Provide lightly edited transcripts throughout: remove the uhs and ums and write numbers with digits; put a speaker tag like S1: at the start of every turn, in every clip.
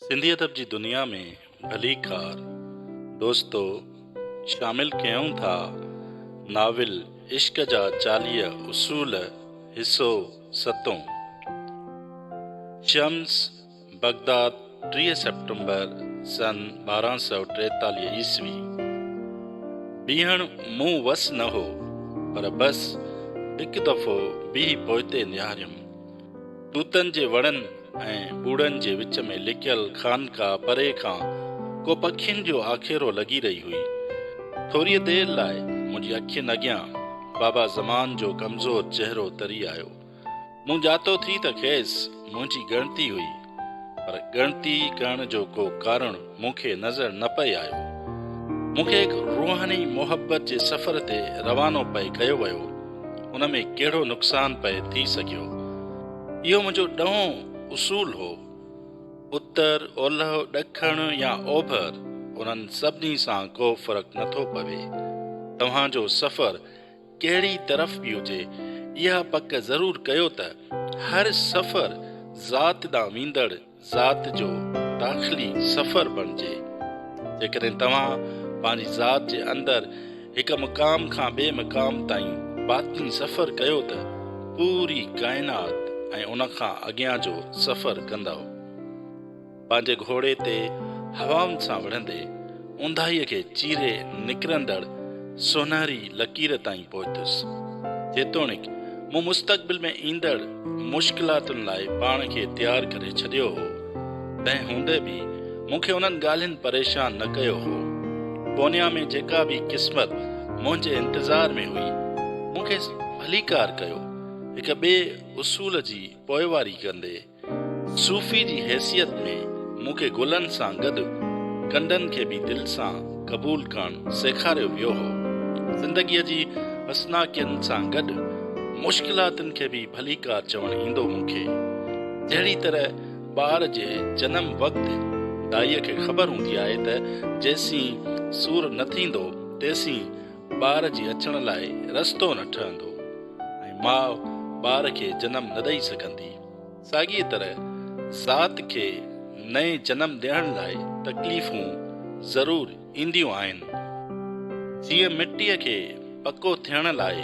S1: سنڌي ادب جي دنيا ۾ ڀليڪار دوستو شامل ڪيون ٿا ناول عشق جا 40 اصول حصو ستون شمس بغداد 30 سيپٽمبر سن 1243 عيسوي بيهڻ مون وس نه هو پر بس هڪ دفعو بيهي پوئتي نهاريم توتن جي وڻن ۽ ٻوڙن جي وچ ۾ لڪيل خانقاهه پري کان ڪو پکين جو آکيرو لڳي رهي هئي. ٿوريء دير لاء منهنجي اکين اڳيان بابا زمان جو ڪمزور چهرو تري آيو. مون ڄاتو ٿي ته کيس منهنجي ڳڻتي هئي، پر ڳڻتي ڪرڻ جو ڪو ڪارڻ مون کي نظر نه پئي آيو. مون کي هڪ روحاني محبت جي سفر تي روانو پئي ڪيو ويو. ان ۾ ڪهڙو نقصان پئي ٿي سگهيو؟ اهو منهنجو ڏهون اصول هو. اتر، اولهه، ڏکڻ يا اوڀر انهن سڀني سان ڪو فرق نٿو پوي. توهان جو سفر ڪهڙي طرف به هجي، اها پڪ ضرور ڪيو ته هر سفر ذات ڏانهن ويندڙ ذات جو داخلي سفر بڻجي. جيڪڏهن توهان پنهنجي ذات جي اندر هڪ مقام کان ٻئي مقام تائين باطني سفر ڪيو ته پوري ڪائنات ۽ ان کان اڳيان جو سفر ڪندؤ. پنهنجي گهوڙي تي هوائن سان وڙهندي اونداهيء کي چيري نڪرندڙ سونهري لڪير تائين پهتس. جيتوڻيڪ مون مستقبل ۾ ايندڙ مشڪلاتن لاء پاڻ کي تيار ڪري ڇڏيو هو، تنهن هوندي به مون کي انهن ڳالهين پريشان نه ڪيو هو. قونيا ۾ جيڪا به قسمت منهنجي انتظار ۾ هئي، مون کيس ڀليڪار ڪيو. هڪ ٻئي اصول جي پوئواري ڪندي، صوفي جي حيثيت ۾ مون کي گلن سان گڏ ڪنڊن کي به دل سان قبول ڪرڻ سيکاريو ويو هو. زندگيء جي حسناڪين سان گڏ مشڪلاتن کي به ڀليڪار چوڻ ايندو مون کي. جهڙي طرح ٻار جي جنم وقت دائيء کي خبر هوندي آهي ته جيسين سور نه ٿيندو تيسين ٻار جي اچڻ لاء رستو نه ٺهندو ۽ ماء ٻار کي جنم نه ڏئي سگهندي. ساڳيء طرح ذات کي نئين جنم ڏيڻ لاء تڪليفون ضرور اينديون آهن. جيئن مٽيء کي پڪو ٿيڻ لاء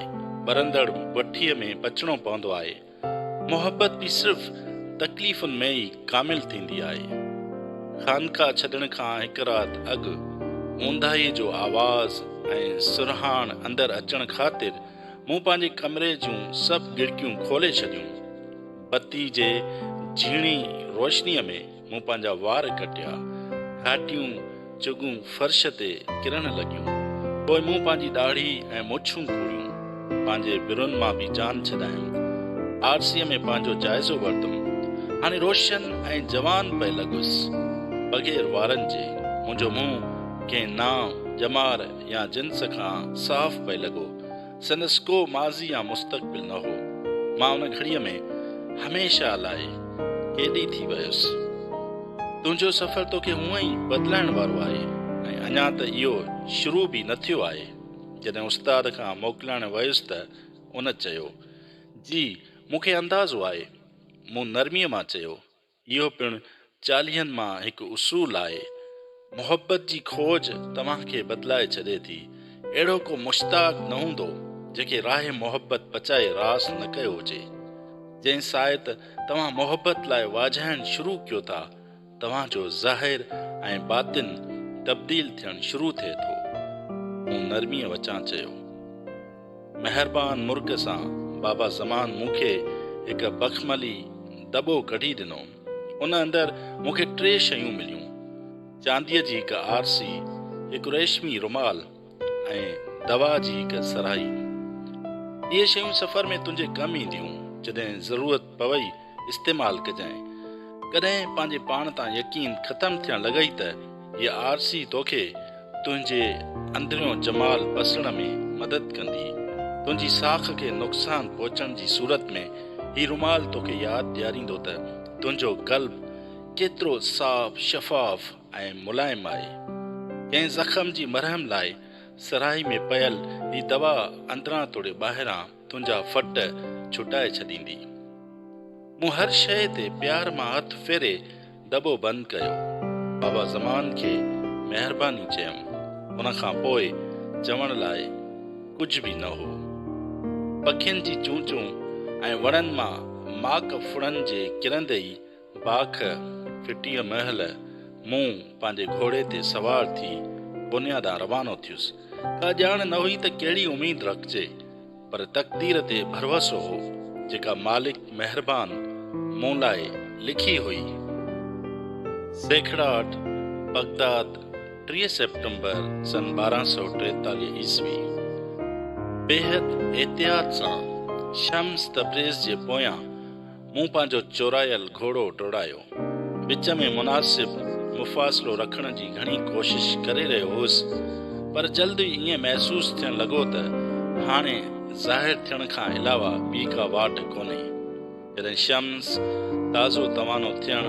S1: ٻرندڙ بٺيء ۾ پچڻو پوندو آهي، محبت به صرف تڪليفن ۾ ئي ڪامل ٿيندي آهي. خانقاه ڇڏڻ کان هڪ رات اڳ اونداهيء جو آواز ۽ سرهاڻ اندر اچڻ خاطر مون پنهنجي ڪمري جون سڀ ڳڙڪيون کولي ڇڏيون. بتي جي جهيڻي روشنيء ۾ مون پنهنجا وار ڪٽيا. گهاٽيون چڳون فرش تي ڪرڻ لڳيون. پوء مون پنهنجي ڏاڙهي ۽ مڇون ڪوڙيون. پنهنجي برن مان به جان ڇڏايم. آرسيء ۾ پنهنجو جائزو ورتم. هاڻي روشن ۽ جوان پئي لڳس. بغير وارن جي منهنجو منهن ڪنهن نانء، ڄمار يا جنس کان صاف پئي لڳو. سندس ڪو ماضي يا مستقبل نه هو. مان ان گهڙيء ۾ هميشه لاء قيدي ٿي ويس. تنهنجو سفر توکي هونئن ئي بدلائڻ وارو آهي ۽ اڃا ته اهو شروع به نه ٿيو آهي. جڏهن استاد کان موڪلائڻ ويس ته ان چيو، جي، مون کي اندازو آهي. مون نرميء مان چيو. اهو پڻ چاليهن مان هڪ اصول آهي. محبت جي کوج توهان کي بدلائي ڇڏي ٿي. اهڙو ڪو مشتاق نه هوندو جنهن کي راهه محبت پچائي راس نه ڪيو هجي. جنهن ساعت توهان محبت لاء واجهائڻ شروع ڪيو ٿا، توهان جو ظاهر ۽ باطن تبديل ٿيڻ شروع ٿئي ٿو. مون نرميء وچان چيو. مهربان مرڪ سان بابا زمان مون کي هڪ بخملي دٻو ڪڍي ڏنو. ان اندر مون کي ٽي شيون مليون. چانديء جي هڪ آرسي، هڪ ريشمي رومال ۽ دوا جي هڪ سرهائي. اهي شيون سفر ۾ تنهنجي ڪم اينديون، جڏهن ضرورت پوئي استعمال ڪجانء. ڪڏهن پنهنجي پاڻ تان يقين ختم ٿيڻ لڳئي ته هيء آرسي توکي تنهنجي اندريون جمال پسڻ ۾ مدد ڪندي. تنهنجي ساک کي نقصان پهچڻ جي صورت ۾ هي رومال توکي ياد ڏياريندو ته تنهنجو قلب ڪيترو صاف، شفاف ۽ ملائم آهي. ڪنهن زخم جي مرهم لاء صراحي ۾ پيل هي دوا اندران توڙي ٻاهران تنهنجا ڦٽ ڇٽائي ڇڏيندي. مون هر شيء تي پيار مان هٿ ڦيري دٻو بند ڪيو. بابا زمان کي مهرباني چيم. ان کان پوء چوڻ لاء ڪجهه به نه هو. پکين جي چون چون ۽ وڻن مان ماڪ ڦڙن جي ڪرندي ئي باک ڦٽيء مهل مون پنهنجي گهوڙي تي سوار ٿي قونيا ڏانهن روانو ٿيس. ڪا ڄاڻ نه هئي ته ڪهڙي اميد رکجي، پر تقدير تي ڀروسو هو، جيڪا مالڪ مهربان مون لاء لکي هئي. سيکڙاٽ، بغداد، 30 سيپٽمبر سن 1243 عيسوي. بيحد احتياط سان شمس تبريز جي پويان مون پنهنجو چورايل گهوڙو ڊوڙايو. وچ ۾ مناسب مفاصلو رکڻ جي گهڻي ڪوشش ڪري رهيو هوس، پر جلد ئي ائين محسوس ٿيڻ لڳو ته هاڻي ظاهر ٿيڻ کان علاوه ٻي ڪا واٽ ڪونهي. جڏهن شمس تازو توانو ٿيڻ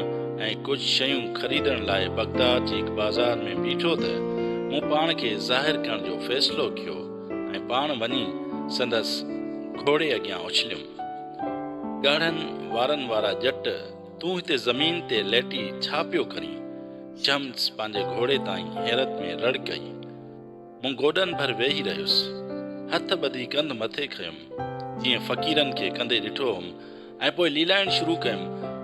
S1: ۽ ڪجهه شيون خريدڻ لاء بغداد جي هڪ بازار ۾ بيٺو ته مون پاڻ کي ظاهر ڪرڻ جو فيصلو ڪيو ۽ پاڻ وڃي سندس گهوڙي اڳيان اڇليم. ڳاڙهن وارن وارا ڄٽ، تون هتي زمين تي ليٽي ڇا پيو ڪرين؟ شمس پنهنجي گهوڙي تان ئي حيرت ۾ رڙ ڪئي. مون گوڏن ڀر ويهي رهيس. هٿ ٻڌي ڪنڌ مٿي کنيم، جيئن فقيرن کي ڪندي ڏٺو هوم ۽ پوء ليلائڻ شروع ڪيم،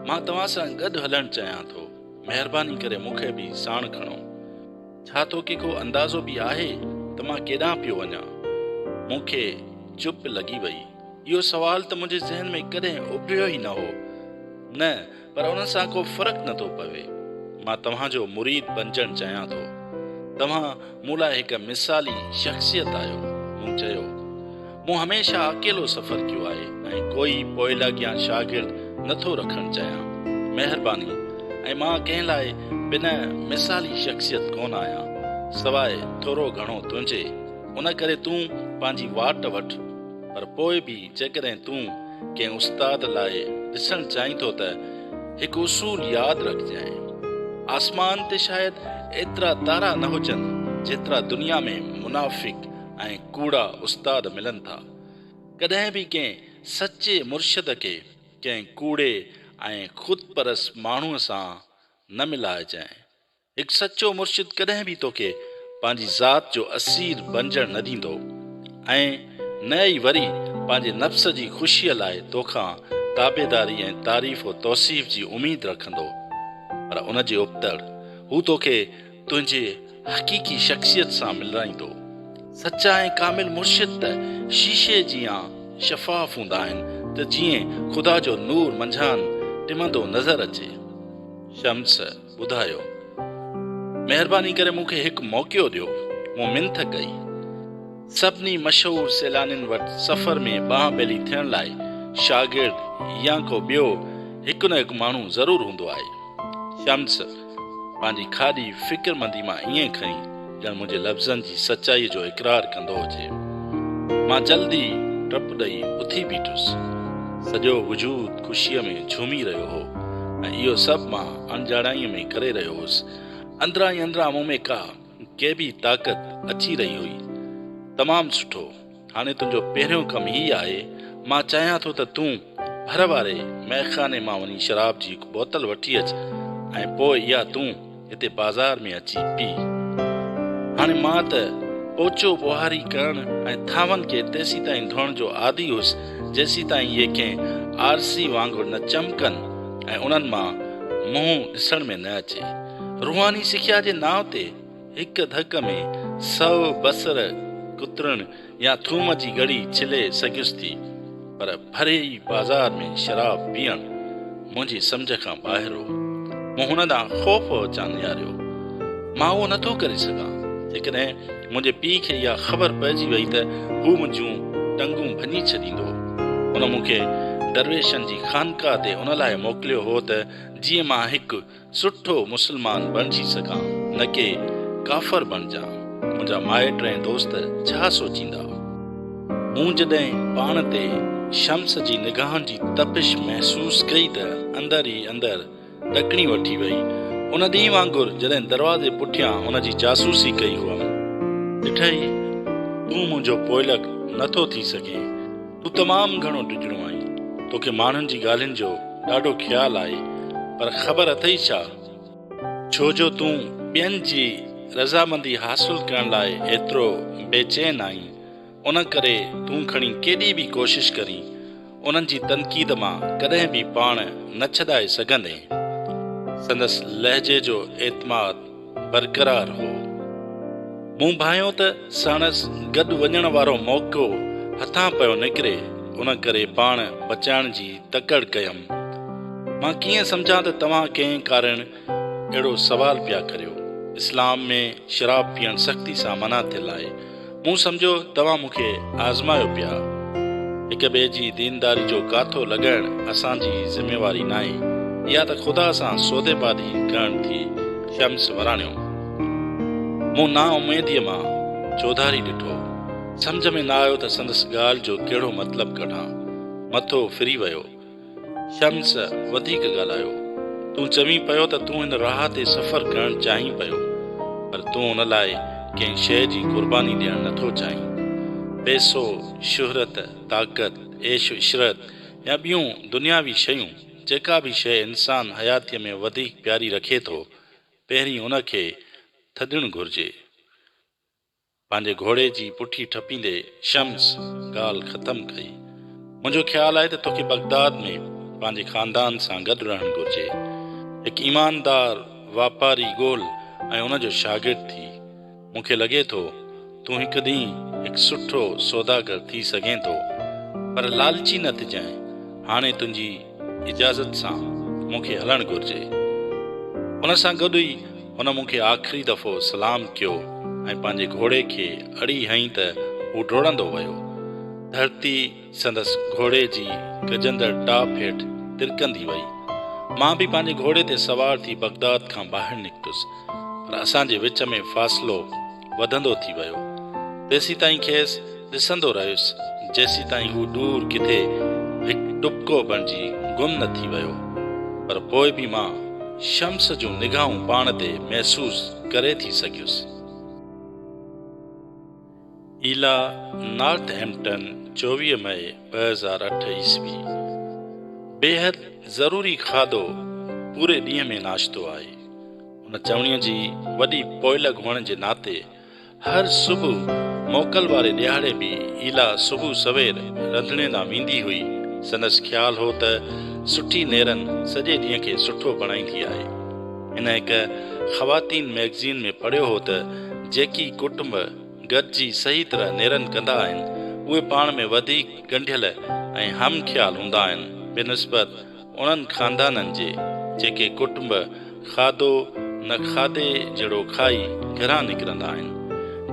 S1: مان توهان سان گڏ هلڻ چاهيان ٿو. مهرباني ڪري مون کي به ساڻ کڻو. ڇا توکي ڪو اندازو به آهي ته مان ڪيڏانهن پيو وڃان؟ مون کي چپ لڳي وئي. اهو سوال ته منهنجي ذهن ۾ ڪڏهن اڀريو ئي نه هو. نه، پر ان سان ڪو فرق نه ٿو پوي. مان توهان جو مريد بنجڻ چاهيان ٿو. توهان مون لاء هڪ مثالي شخصيت آهيو. مون چيو. مون هميشه اڪيلو سفر ڪيو آهي ۽ ڪوئي پوئلڳ يا شاگرد نه ٿو رکڻ چاهيان. مهرباني. ۽ مان ڪنهن لاء بنهه مثالي شخصيت ڪونه آهيان، سواء ٿورو گهڻو تنهنجي. ان ڪري تون پنهنجي واٽ وٺ. پر پوء به جيڪڏهن تون ڪنهن استاد لاء ڏسڻ چاهين ٿو ته هڪ اصول ياد رکجانء. آسمان تي شايد ايترا تارا نه هجن جيترا دنيا ۾ منافق ۽ ڪوڙا استاد ملن ٿا. ڪڏهن به ڪنهن سچي مرشد کي ڪنهن ڪوڙي ۽ خود پرست ماڻهوء سان نه ملائجانء. هڪ سچو مرشد ڪڏهن به توکي پنهنجي ذات جو اسير بنجڻ نه ڏيندو ۽ نه ئي وري پنهنجي نفس جي خوشيء لاء توکان تابعداري ۽ تعريف و توصيف جي اميد رکندو، پر ان جي ابتڙ هو توکي تنهنجي حقيقي شخصيت سان ملرائيندو. سچا ۽ ڪامل مرشد ته شيشي جيان شفاف هوندا آهن ته جيئن خدا جو نور منجهان ٽمندو نظر اچي. شمس ٻڌايو. مهرباني ڪري مون کي هڪ موقعو ڏيو. مون منٿ ڪئي. سڀني مشهور سيلانين وٽ سفر ۾ ٻانهن ٻيلي ٿيڻ لاء شاگرد يا ڪو ٻيو هڪ نه هڪ ماڻهو ضرور هوندو آهي. شمس پنهنجي کاڏي فڪرمندي مان ائين کنئي ڄڻ منهنجي لفظن جي سچائيء جو اقرار ڪندو هجي. مان جلد ئي ٽپ ڏئي اٿي بيٺس. سڄو وجود خوشيء ۾ جهومي رهيو هو ۽ اهو سڀ مان اڻڄاڻائيء ۾ ڪري رهيو هوس. اندران ئي اندران مون ۾ ڪا غيبي طاقت اچي رهي هئي. تمام سٺو. هاڻي تنهنجو پهريون ڪم هي آهي، مان چاهيان ٿو ته تون ڀر واري مئخاني مان وڃي شراب جي هڪ بوتل وٺي اچ ۽ پوء اها تون هتي بازار ۾ اچي پي. هاڻي مان ته پوچو ٻوهاري ڪرڻ ۽ ٿانون کي تيسيتائين ڌوئڻ جو عادي هيس جيسيتائين اهي ڪنهن آرسي وانگر نه چمڪن ۽ انهن مان منهن ڏسڻ ۾ نه اچي. روحاني سکيا جي نانء تي هڪ ڌڪ ۾ سئو بصر ڪترڻ يا ٿوم جي ڳڙي ڇلي سگهيس ٿي، پر ڀري ئي بازار ۾ شراب پيئڻ منهنجي سمجهه کان ٻاهر هو. مون هن ڏانهن خوف وچان نهاريو. مان اهو نٿو ڪري سگهان. جيڪڏهن منهنجي پيء کي اها خبر پئجي وئي ته هو منهنجون ٽنگون ڀڃي ڇڏيندو. هن مون کي درويشن جي خانقاهه تي ان لاء موڪليو هو ته جيئن مان هڪ سٺو مسلمان بڻجي سگهان نه ڪي ڪافر بڻجان. منهنجا مائٽ ۽ دوست ڇا سوچيندا؟ مون جڏهن پاڻ تي شمس جي نگاهن جي تپش محسوس ڪئي ته اندر ئي اندر ڏڪڻي وٺي وئي. ان ڏينهن وانگر جڏهن دروازي پٺيان هن جي جاسوسي ڪئي هئم. ڏٺئي، تون منهنجو پوئلڳ نه ٿو ٿي سگهين. تون تمام گهڻو ڊڄڻو آهين. توکي ماڻهن جي ڳالهين جو ڏاڍو خيال آهي، پر خبر اٿئي ڇا؟ ڇو جو تون ٻين جي رضامندي حاصل ڪرڻ لاء ايترو بيچين آهين، ان ڪري تون کڻي ڪيڏي به ڪوشش ڪرين، انهن جي تنقيد مان ڪڏهن به پاڻ نه ڇڏائي سگهندين. سندس لهجي جو اعتماد برقرار هو. مون ڀانيو ته ساڻس گڏ وڃڻ وارو موقعو هٿان پيو نڪري، ان ڪري پاڻ بچائڻ جي تڪڙ ڪيم. مان ڪيئن سمجهان ته توهان ڪنهن ڪارڻ اهڙو سوال پيا ڪريو. اسلام ۾ شراب پيئڻ سختي سان منع ٿيل آهي. مون سمجهيو توهان مون کي آزمايو پيا. هڪ ٻئي جي دينداري جو ڪاٿو لڳائڻ اسان جي ذميواري ناهي. اها ته خدا سان سوديبازي ڪرڻ ٿي. شمس وراڻيو. مون نااميديء مان چوڌاري ڏٺو. سمجهه ۾ نه آيو ته سندس ڳالهه جو ڪهڙو مطلب ڪڍان. مٿو ڦري ويو. شمس وڌيڪ ڳالهايو، تون چوين پيو ته تون هن راهه تي سفر ڪرڻ چاهين پيو، پر تون ان لاء ڪنهن شيء جي قرباني ڏيڻ نٿو چاهين. پئسو، شهرت، طاقت، عيش عشرت يا ٻيون دنياوي شيون، جيڪا به شيء انسان حياتيء ۾ وڌيڪ پياري رکي ٿو، پهرين ان کي ٿڏڻ گهرجي. پنهنجي گهوڙي جي پٺي ٺپيندي شمس ڳالهه ختم ڪئي. منهنجو خيال آهي ته توکي بغداد ۾ پنهنجي خاندان سان گڏ رهڻ گهرجي. هڪ ايماندار واپاري ڳول ۽ ان جو شاگرد ٿي. مون کي لڳي ٿو تون هڪ ڏينهن هڪ سٺو سوداگر ٿي سگهين ٿو. پر لالچي نه ٿجانء. هاڻي تنهنجي اجازت سان مون کي هلڻ گهرجي. ان سان گڏ ئي هن مون کي آخري دفعو سلام ڪيو ۽ پنهنجي گهوڙي کي اڙي هنئي ته هو ڊوڙندو ويو. ڌرتي سندس گهوڙي جي گجندڙ ٽاپ هيٺ ترڪندي وئي. مان به پنهنجي گهوڙي تي سوار ٿي بغداد کان ٻاهر نڪتس، پر اسان جي وچ ۾ فاصلو وڌندو ٿي ويو. تيسيتائين کيس ڏسندو رهيس، جيسيتائين هو ڏور ڪٿي هڪ ٽپڪو بڻجي گم نه ٿي ويو. پر پوء به مان شمس جون نگاهون پاڻ تي محسوس ڪري ٿي سگهيس. ايلا نارٿ هيمپٽن، 24 مئي 2008 عيسوي، بيحد ضروري کاڌو پوري ڏينهن ۾ ناشتو آهي. ان چوڻيء جي وڏي پوئلڳ هئڻ جي ناتي هر صبح موڪل واري ڏيهاڙي به ايلا صبح سوير رنڌڻي ڏانهن ويندي هئي. سندس خيال هو ته سٺي نيرن سڄي ڏينهن کي سٺو بڻائيندي آهي. هن هڪ خواتين مئگزين ۾ پڙهيو هو ته جيڪي ڪٽنب گڏجي صحيح طرح نيرن ڪندا آهن، اهي پاڻ ۾ وڌيڪ ڳنڍيل ۽ هم خيال هوندا آهن، بنسبت انهن خاندانن جي، جيڪي ڪٽنب کاڌو نه کاڌي جهڙو کائي گهران نڪرندا آهن.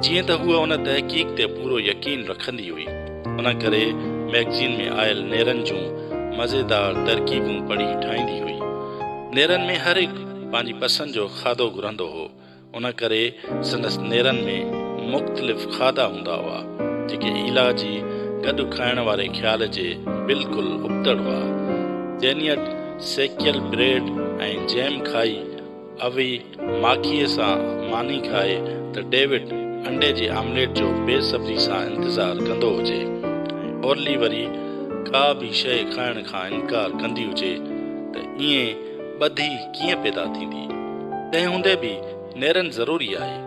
S1: جيئن ته هوء ان تحقيق تي پورو يقين رکندي هئي، ان ڪري مئگزين ۾ آيل نيرن جون مزيدار ترڪيبون پڙهي ٺاهيندي هئي. نيرن ۾ هر هڪ پنهنجي پسند جو کاڌو گهرندو هو. ان ڪري سندس نيرن ۾ مختلف کاڌا هوندا هئا، جيڪي ايلا جي گڏ کائڻ واري خيال جي بلڪل ابتڙ هئا. جينيٽ سيڪيل بريڊ ۽ جيم کائي، اوي ماکيء سان ماني کائي ته ڊيوڊ انڊي جي آمليٽ جو بي صبري سان انتظار ڪندو هجي ۽ اورلي وري ڪا به شيء کائڻ کان انڪار ڪندي هجي ته ائين ٻڌي ڪيئن پيدا ٿيندي؟ تنهن هوندي به نيرن ضروري آهي.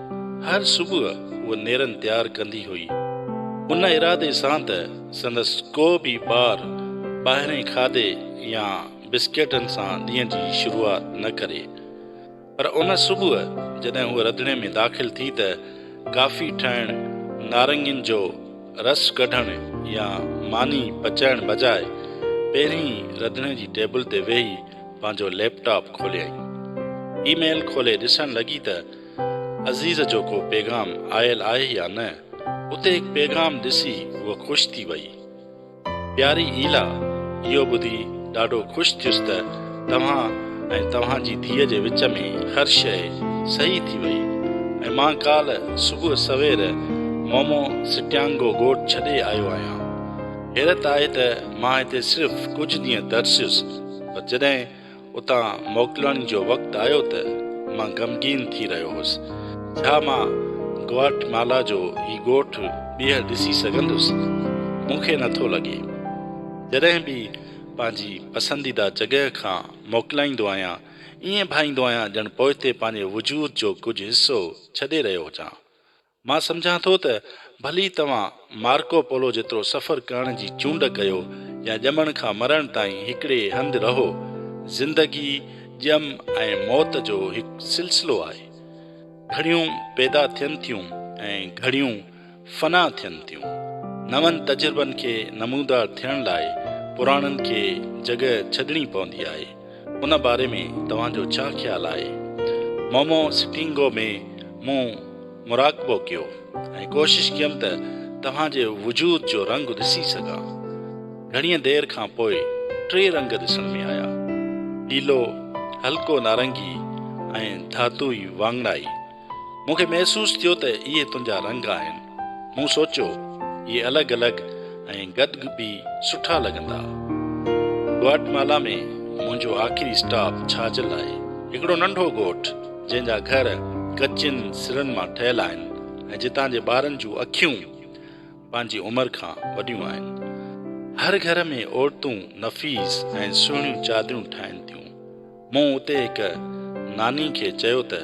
S1: هر صبح هوء نيرن تيار ڪندي هئي. ان ارادي سان ته سندس ڪو به ٻار ٻاهرين کاڌي يا بسڪيٽن سان ڏينهن جي شروعات نه ڪري. پر ان صبح جڏهن هوء رڌڻي ۾ داخل ٿي ته ڪافي ٺاهڻ، نارنگين جو رس ڪڍڻ يا ماني پچائڻ بجاء پهرين رڌڻي جي ٽيبل تي ويهي پنهنجو ليپ ٽاپ کوليائين. اي ميل کولي ڏسڻ لڳي ته عزيز جو ڪو پيغام آيل آهي يا نه. اتي هڪ پيغام ڏسي هوء خوش ٿي وئي. پياري ايلا، اهو ٻڌي ڏاڍو خوش ٿيس ته توهان ۽ توهان جي ڌيء جي وچ ۾ هر شيء صحيح ٿي وئي ۽ مان ڪالهه صبح سوير مومو سٽيانگو ڳوٺ ڇڏي آيو آهيان. حيرت آهي ته مان هتي صرف ڪجهه ڏينهن ترسيس پر جڏهن اتان موڪلاڻي جو وقت آيو ته مان غمگين ٿي رهيو هوس. ڇا مان گواٽمالا جو هي ڳوٺ ٻيهر ڏسي سگهندس؟ مون کي نٿو لڳي. جڏهن به پنهنجي پسنديده جڳهه کان موڪلائيندو آهيان ائين ڀائيندو آهيان ڄڻ پوئتي پنهنجي وجود جو ڪجهه حصو ڇڏي رهيو هجان. مان سمجهان ٿو ته ڀلي توهان مارڪو پولو جيترو سفر ڪرڻ جي چونڊ ڪيو يا ڄمڻ کان مرڻ تائين هڪڙي هنڌ رهو، زندگي ڄم ۽ موت جو هڪ سلسلو آهي. گهڙيون پيدا ٿين ٿيون ۽ گهڙيون فنا ٿين ٿيون. نون تجربن کي نمودار ٿيڻ لاء پراڻن کي جڳهه ڇڏڻي پوندي آهي. ان باري ۾ توهان جو ڇا خيال آهي؟ مومو سٽنگو ۾ مون مراقبو ڪيو ۽ ڪوشش ڪيم ته توهان جي وجود جو رنگ ڏسي سگهان. گهڻيء دير کان پوء ٽي رنگ ڏسڻ ۾ آيا، پيلو، هلڪو نارنگي ۽ ڌاتوئي واڱڻائي. مون کي محسوس ٿيو ته اهي تنهنجا رنگ آهن. مون سوچيو، اهي الڳ الڳ ۽ گڏ به سٺا لڳندا. گواٽمالا ۾ منهنجو آخري اسٽاپ ڇاجل آهي. هڪڙو ننڍو ڳوٺ، جنهن جا گهر ڪچين سرن مان ٺهيل آهن ۽ جتان جي ٻارن جون اکيون پنهنجي عمر کان وڏيون آهن. هر گهر ۾ عورتون نفيس ۽ سهڻيون چادريون ٺاهين ٿيون. مون اتي هڪ ناني کي چيو ته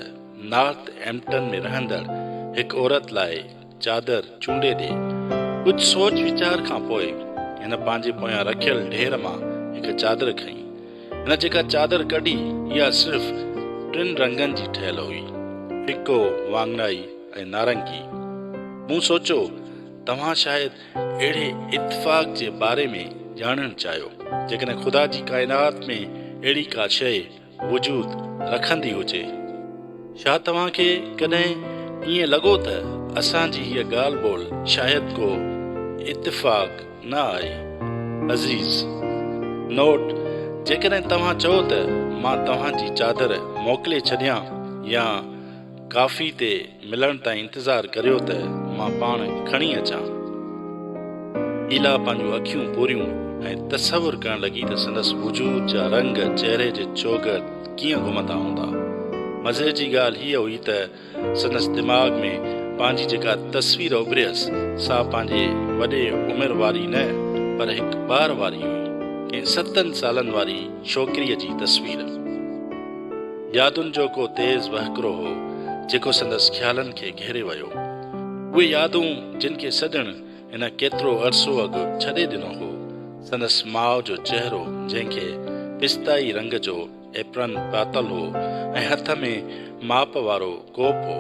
S1: نارٿ ايمپٽن ۾ رهندڙ هڪ عورت لاء چادر چونڊي ڏي. ڪجهه سوچ ويچار کان پوء هن پنهنجي پويان رکيل ڍير مان هڪ چادر کنئي. هن جيڪا چادر ڪڍي اها صرف ٽن رنگن جي ٺهيل هئي، ڦڪو، واڱڻائي ۽ نارنگي. مون سوچيو توهان شايد اهڙي اتفاق جي باري ۾ ڄاڻڻ چاهيو، جيڪڏهن خدا جي ڪائنات ۾ اهڙي ڪا شيء وجود رکندي هجي. ڇا توهان کي ڪڏهن ائين لڳو ته اسان جي هيء ڳالهه ٻولهه شايد ڪو اتفاق نه آهي؟ عزيز! نوٽ، جيڪڏهن توهان چئو ته مان توهان جي چادر موڪلي ڇڏيان يا ڪافي تي ملڻ تائين انتظار ڪريو ته مان پاڻ کڻي اچان. ايلا پنهنجون اکيون پوريون ۽ تصور ڪرڻ لڳي ته سندس وجود جا رنگ چهري جي چوگرد ڪيئن گهمندا هوندا. مزي جي ڳالهه هيء هئي ته سندس دماغ ۾ پنهنجي جيڪا تصوير اڀريس سا پنهنجي وڏي عمر واري نه پر هڪ ٻار واري هئي، ڪنهن ستن سالن واري ڇوڪريء جي تصوير. يادن جو ڪو تيز وهڪرو هو، جيڪو سندس خيالن کي گهيري ويو. اهي يادون جن کي سڄڻ هن ڪيترو عرصو اڳ ڇڏي ڏنو هو. سندس ماء جو چهرو جنهن کي پستائي رنگ جو ايپرن پاتل هو ۽ هٿ ۾ ماپ وارو ڪوپ هو.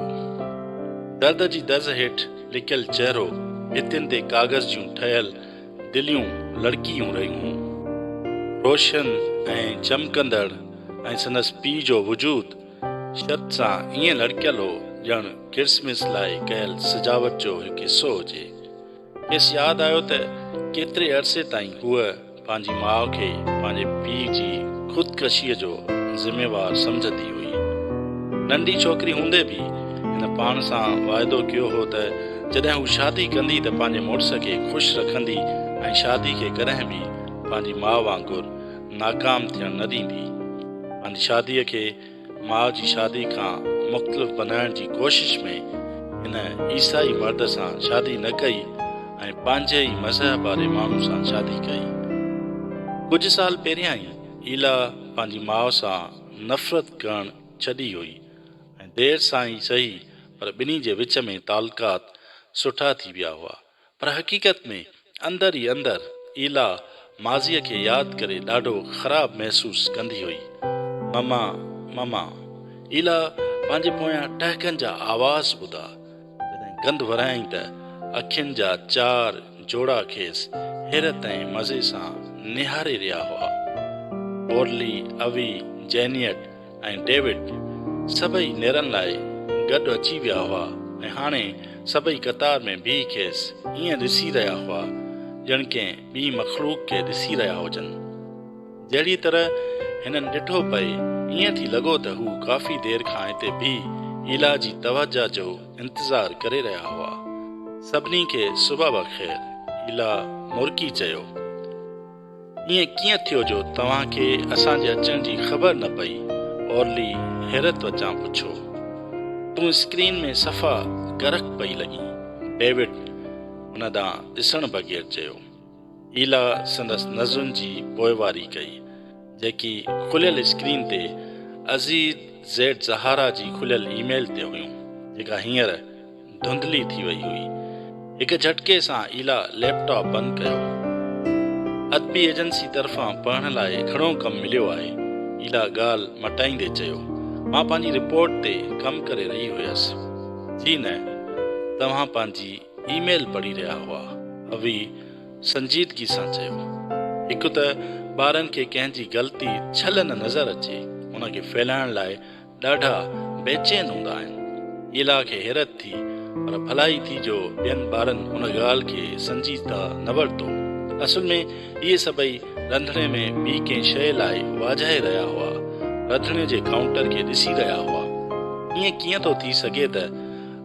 S1: درد جي دز هيٺ لڪيل چهرو، ڀتين تي ڪاغذ جون ٺهيل دليون لڙڪيون رهيون هيون. روشن ۽ چمڪندڙ ۽ سندس پيء جو وجود شرط سان ائين لڙڪيل هو ڄڻ ڪرسمس لاء ڪيل سجاوٽ جو هڪ حصو هجي. کيس ياد آيو ته ڪيتري عرصي تائين هوء پنهنجي ماء کي پنهنجي پيء جي خودڪشيء جو ذميوار سمجهندي هئي. ننڍي ڇوڪري هوندي به هن پاڻ سان واعدو ڪيو هو ته جڏهن هو شادي ڪندي ته پنهنجي مڙس کي خوش رکندي ۽ شادي کي ڪڏهن به پنهنجي ماء وانگر ناڪام ٿيڻ نه ڏيندي. پنهنجي شاديء کي ماء جي شادي کان مختلف بنائڻ جي ڪوشش ۾ هن عيسائي مرد سان شادي نه ڪئي ۽ پنهنجي ئي مذهب واري ماڻهو سان شادي ڪئي. ڪجهه سال پهريائين ايلا پنهنجي ماء سان نفرت ڪرڻ ڇڏي هئي ۽ دير سان ئي سهي پر ٻنهي جي وچ ۾ تعلقات سٺا ٿي ويا هئا. پر حقيقت ۾ اندر ئي اندر ايلا ماضيء کي ياد ڪري ڏاڍو خراب محسوس ڪندي هئي. مما، مما. ايلا پنهنجي پويان ٽهڪن جا آواز ٻڌا. جڏهن ڪنڌ ورايائين ته اکين جا چار جوڙا کيس حيرت ۽ مزي سان نهاري رهيا هئا. اورلي، اوي، جينيٽ ۽ ڊيوڊ سڀئي نيرن لاء گڏ اچي ويا هئا ۽ هاڻي سڀئي قطار ۾ بيهي کيس ائين ڏسي رهيا هئا ڄڻ ڪنهن ٻي مخلوق کي ڏسي رهيا هجن. جهڙيء طرح هنن ڏٺو پئي، ائين ٿي لڳو ته هو ڪافي دير کان هتي بيهي ايلا جي توجهه جو انتظار ڪري رهيا هئا. سڀني کي صبح بخير، ايلا مرڪي چيو. ائين ڪيئن ٿيو جو توهان کي اسان جي اچڻ جي خبر نه پئي؟ اورلي حيرت وچان پڇيو. تون اسڪرين ۾ صفا غرق پئي لڳين، ڊيوڊ هن ڏانهن ڏسڻ بغير چيو. ايلا سندس نظرن جي پوئواري ڪئي، جيڪي کليل اسڪرين تي عزيز زيڊ زهارا جي کليل اي ميل تي هيون، جيڪا هينئر ڌنڌلي ٿي وئي هئي. هڪ جهٽڪي سان ايلا ليپ ٽاپ بند ڪيو. ادبي ايجنسي طرفان پڙهڻ لاء گهڻو ڪم مليو آهي. ايلا ڳالهه مٽائيندي چيو. مان پنهنجي رپورٽ تي ڪم ڪري رهي هيس. جي نه، توهان پنهنجي اي ميل پڙهي رهيا هئا. اوي سنجيدگي سان چيو. هڪ ته ٻارن کي ڪنهن جي غلطي ڇل نه نظر اچي، ان کي ڦهلائڻ لاء ڏاڍا بيچين هوندا آهن. ايلا کي حيرت ٿي، پر ڀلائي ٿي جو ٻين ٻارن ان ڳالهه کي سنجيده نه ورتو. اصل ۾ اهي سڀئي رنڌڻي ۾ ٻي ڪنهن شيء لاء واجهائي رهيا هئا. رڌڻي جي ڪائونٽر کي ڏسي رهيا هئا. ائين ڪيئن ٿو ٿي سگهي ته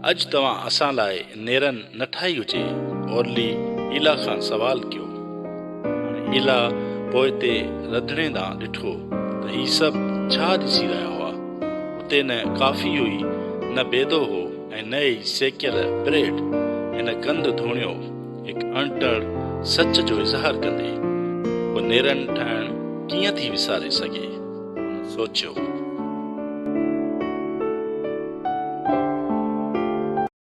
S1: اڄ توهان اسان لاء نيرن نه ٺاهي هجي؟ اورلي ايلا کان سوال ڪيو. هاڻي ايلا پوئتي رڌڻي ڏانهن ڏٺو ته هي سڀ ڇا ڏسي رهيا هئا. اتي نه ڪافي هئي، نه بيدو هو ۽ نه ئي سيڪيل بريڊ. هن ڪنڌ ڌوڻيو، هڪ اڻٽر سچ جو اظهار ڪندي. هوء نيرن ٺاهڻ ڪيئن ٿي وساري سگهي؟ هن سوچيو.